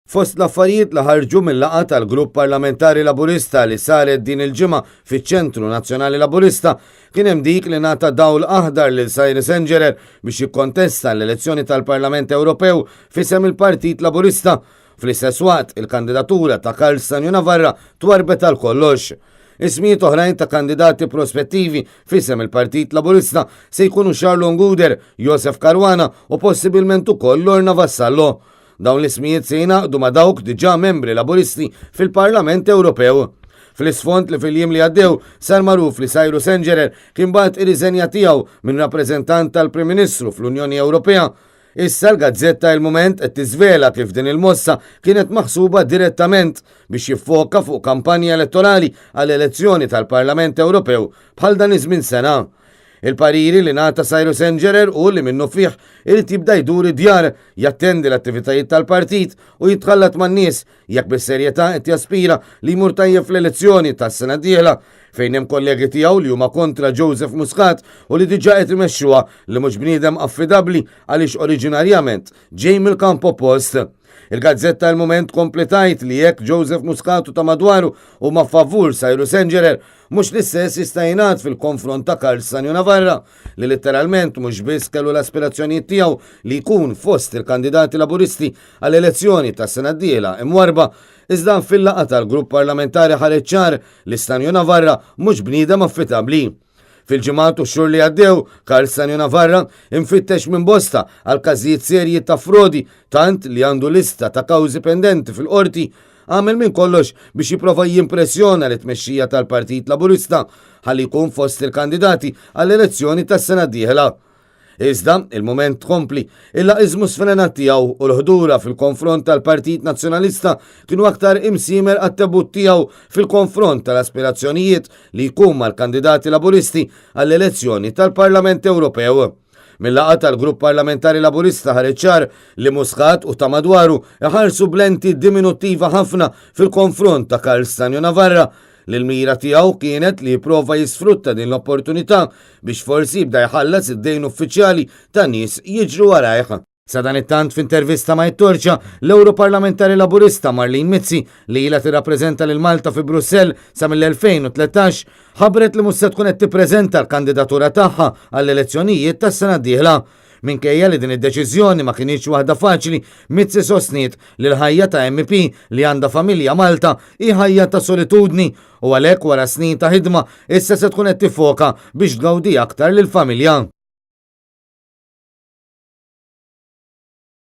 Fost l-affarijiet li ħarġu mil-laqgħa tal-Grupp Parlamentari Laburista li saret din il-ġimgħa fiċ-Ċentru Nazzjonali Laburista kien hemm dik li ngħata dawl aħdar lil Cyrus Engerer biex jikkontesta l-elezzjoni tal-Parlament Ewropew f'isem il-Partit Laburista. Fl-istess waqt, il-kandidatura ta' Karl Stanju Navarra twarrbet għal kollox. Ismijiet oħrajn ta' kandidati prospettivi f'isem il-Partit Laburista se jkunu Charlon Gouder, Josef Caruana u possibilment ukoll Lorna Vassallo. Dawn l-ismijiet se jingħaqdu ma' dawk diġà membri Laburisti fil-Parlament Ewropew. Fl-isfond li fil-jiem li għaddew sar magħruf li Cyrus Engerer kien bagħat ir-riżenja tiegħu minn rappreżentant tal-Prim Ministru fl-Unjoni Ewropea, issa l-gazzetta Il Mument qed tiżvela kif din il-mossa kienet maħsuba direttament biex jiffoka fuq kampanja elettorali għall-elezzjoni tal-Parlament Ewropew bħal dan iż-żmien sena. Il-pariri li ngħata Cyrus Engerer hu li minnufih irid jibda jdur id-djar, jattendi l-attivitajiet tal-partit u jitħallat man-nies jekk bis-serjetà qed jaspira li jmur tajjeb fl-elezzjoni tas-sena d-dieħla fejn hemm kollegi tiegħu li huma kontra Joseph Muscat u li diġà qed imexxuha li mhux bniedem affidabbli għaliex oriġinarjament ġej mill-kamp oppost. Il-gazzetta Il Mument tkompli tgħid li jekk Joseph Muscat u ta' madwaru huma favur Cyrus Engerer, Mhux l-istess jista' jingħad fil-konfront ta' Karl Sanyo Navarra, li litteralment mhux biss kellu l-aspirazzjonijiet tiegħu li jkun fost il-kandidati Laburisti għall-elezzjoni tas-sena d-dieħla imwarrba, iżda fil-laqgħa tal-grupp parlamentari ħareġ ċar li Stanjo Navarra mhux bniedem affidabbli. Fil-ġimgħat u x-xhur li għaddew, Karl Stanjo Navarra imfittex minn bosta għal każijiet serji ta' frodi tant li għandu lista ta' kawżi pendenti fil-qorti għamel minn kollox biex jipprova jimpressjona lit-tmexxija tal-Partit Laburista ħalli jkun fost il-kandidati għall-elezzjoni tas-sena d-dieħla. Iżda, il-mument tkompli, il-laqiżmu sfrenat tiegħu u l-ħdura fil-konfront tal-Partit Nazzjonalista kienu aktar imsiemer għat-tebut tiegħu fil-konfront tal-aspirazzjonijiet li jkun mal-kandidati Laburisti għall-elezzjoni tal-Parlament Ewropew. Mil-laqgħa tal-Grupp Parlamentari Laburista ħareġ ċar li Muscat u ta' madwaru iħarsu b'lenti diminuttiva ħafna fil-konfront ta' Karl Stanio Navarra li l-mira tiegħu kienet li jipprova jisfrutta din l-opportunità biex forsi jibda jħallas id-dejn uffiċjali ta' nies jiġru warajh. Sadanittant f'intervista ma' It-Torċa, l-Ewroparlamentari Laburista Marlene Mizzi, li ilha tirrappreżenta lil Malta fi Brussell sa mill-2013, ħabbret li mhux se tkun qed tippreżenta l-kandidatura tagħha għall-elezzjonijiet tas-sena d-dieħla. Minkejja li din id-deċiżjoni ma kinitx waħda faċli, Mizzi sostniet li l-ħajja ta' MEP li għandha familja Malta hi ħajja ta' solitudni u għalhekk wara snin ta' ħidma issa se tkun qed tiffoka biex tgawdi aktar lill-familja.